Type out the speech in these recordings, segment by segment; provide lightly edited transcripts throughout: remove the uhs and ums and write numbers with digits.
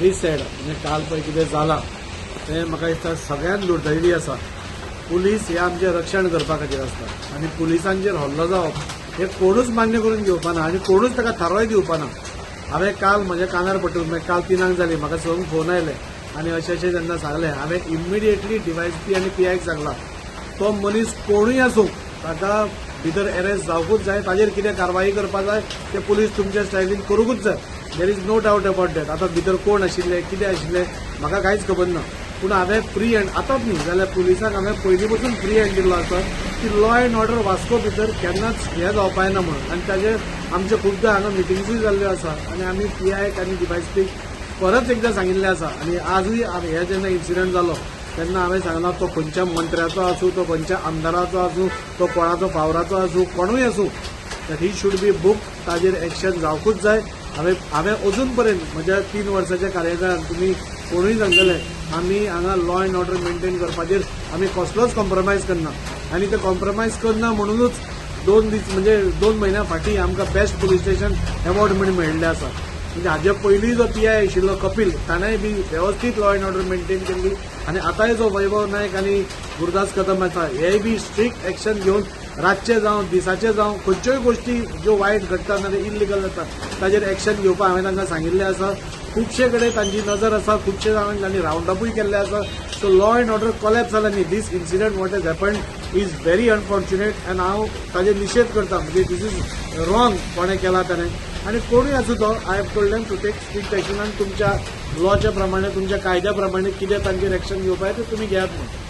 Very sad. म्हणजे काल पळय कितें जालां तें म्हाका दिसता सगळ्यांत दुर्दैवी आसा. पुलीस हे आमचें रक्षण करपा खातीर आसता आनी पुलिसांचेर हल्लो जावप हे कोणूच मान्य करून घेवपा ना आनी कोणूच ताका थारोय दिवपा ना. हांवें काल म्हज्या कानार पडटकूच, मागीर काल 3क जाली, म्हाका 6क फोन आयले आनी अशें अशें जेन्ना सांगलें, हांवें इमिडिएटली डीवायएसपी आनी पीआयक सांगलां, तो मनीस कोणूय आसूं, ताका भितर एरेस्ट जावकूच जाय. ताजेर कितें कारवाई करपा जाय ते पुलीस तुमच्या स्टायलीन करूंकूच जाय. There is no doubt about that. आतां भितर कोण आशिल्ले, कितें आशिल्लें, म्हाका कांयच खबर ना. पूण हांवें फ्री हँड आतांच न्ही जाल्यार पुलिसांक हांवें पयलीं पसून फ्री हँड दिल्लो आसा की लॉ एंड ऑर्डर वास्को भितर केन्नाच हें जावपा ना म्हणून. आनी ताजेर आमचे खुबदां हांगा मिटिंग्सूय जाल्ल्यो आसा आनी आमी पीआयक आनी डीवायएसपीक परत एकदां सांगिल्लें आसा. आनी आजूय हे जेन्ना इन्सिडंट जालो तेन्ना हांवें सांगलां, तो खंयच्या मंत्र्याचो आसूं, तो खंयच्या आमदाराचो आसूं, तो कोणाचो फावराचो आसूं, कोणूय आसूं, that he should be booked. ताजेर एक्शन जावकूच जाय. हांवें अजून पर्यंत म्हज्या 3 वर्साच्या कार्यकाळान, तुमी कोणूय सांगतले, आमी हांगा लॉ एंड ऑर्डर मेंटेन करपाचेर आमी कसलोच कॉम्प्रोमायज करना. आनी ते कॉम्प्रोमायज करना म्हणुनूच 2 दीस, म्हणजे 2 म्हयन्या फाटीं आमकां बेस्ट पुलीस स्टेशन एवॉर्ड म्हण मेळिल्लें आसा. म्हणजे हाजे पयलीं जो पीआय आशिल्लो कपील, ताणेंय बी वेवस्थीत लॉ एंड ऑर्डर मेंटेन केल्ली आनी आतांय जो वैभव नायक आनी गुरुदास कदम आसा, हे बी स्ट्रिक्ट एक्शन घेवन रातचे जावं, दिसाचे जावं, खंयच्योय गोश्टी ज्यो वायट घडटा नाजाल्यार इल्लिगल जाता, ताजेर एक्शन घेवपाक हांवें तांकां सांगिल्लें आसा. खुबशे कडेन तांची नजर आसा. खुबशे जाणांक तांणी रावंड अपूय केल्ले आसा. So law and order collapse जाला न्ही. This incident what has happened is very unfortunate and हांव ताजेर निशेध करता. म्हणजे this is wrong कोणें केला ताणें आनी कोणूय आसूं तो. I have told them to take strict action आनी तुमच्या लॉच्या प्रमाणे, तुमच्या कायद्या प्रमाणे कितें तांचेर एक्शन घेवपाक तें तुमी घेयात म्हणून.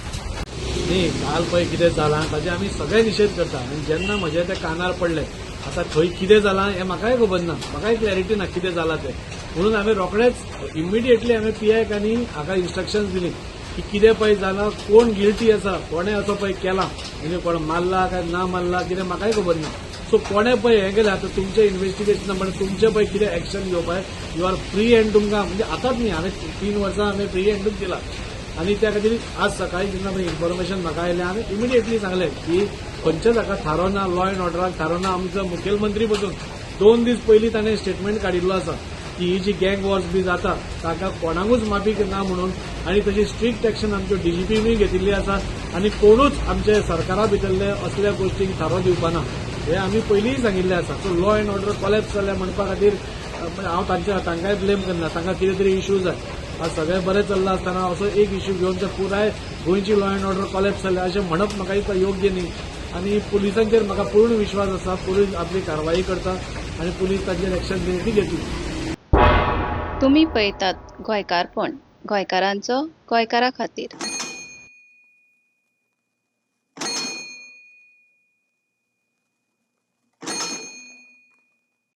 न्ही, काल पळय कितें जालां ताजे आमी सगळे निशेध करता. आनी जेन्ना म्हज्या ते कानार पडले, आतां थंय कितें जालां हें म्हाकाय खबर ना, म्हाकाय क्लॅरिटी ना कितें जालां तें. म्हणून हांवें रोखडेच इमिडिएटली हांवें पीआयक आनी हाका इन्स्ट्रक्शन्स दिली की कितें पळय जालां, कोण गिल्टी आसा, कोणें असो पळय केला, म्हणजे कोण मारला काय ना मारला, कितें म्हाकाय खबर ना. सो कोणें पळय हें केलें, आतां तुमचें इन्व्हेस्टिगेशना प्रमाणे तुमचें पळय कितें एक्शन घेवपाक you are free hand तुमकां. म्हणजे आतांच न्ही, हांवें 3 वर्सां हांवें फ्री हँडूच दिला. आनी त्या खातीर आज सकाळी जेन्ना पळय इन्फॉर्मेशन म्हाका आयलें, हांवें इमिडिएटली सांगलें की खंयच्याच हाका थारो ना, लॉ एंड ऑर्डराक थारो ना. आमचो मुखेलमंत्री पसून 2 दीस पयलीं ताणें स्टेटमेंट काडिल्लो आसा की ही जी गँग वॉर्स बी जाता ताका कोणाकूच माफी ना म्हणून. आनी तशी स्ट्रिक्ट एक्शन आमच्यो डीजीपीनूय घेतिल्ली आसा आनी कोणूच आमचे सरकारा भितरले असल्या गोश्टींक थारो दिवपाना हे आमी पयलींय सांगिल्लें आसा. So law and order collapse जाल्या म्हणपा खातीर हांव तांच्या तांकांय ब्लेम करना. तांकां कितें तरी इश्यू जाय. आज सगळें बरें चल्लां आसतना असो एक इश्यू घेवन ते पुराय गोंयची लॉ एंड ऑर्डर कॉलॅप्स जाल्या अशें म्हणप म्हाका दिसता योग्य न्ही. आनी पुलिसांचेर म्हाका पूर्ण विश्वास आसा. पुलीस आपली कारवाई करता आनी पुलीस तांचेर एक्शन घेतली घेतली. तुमी पळयतात गोंयकारपण, गोंयकारांचो गोंयकारा खातीर.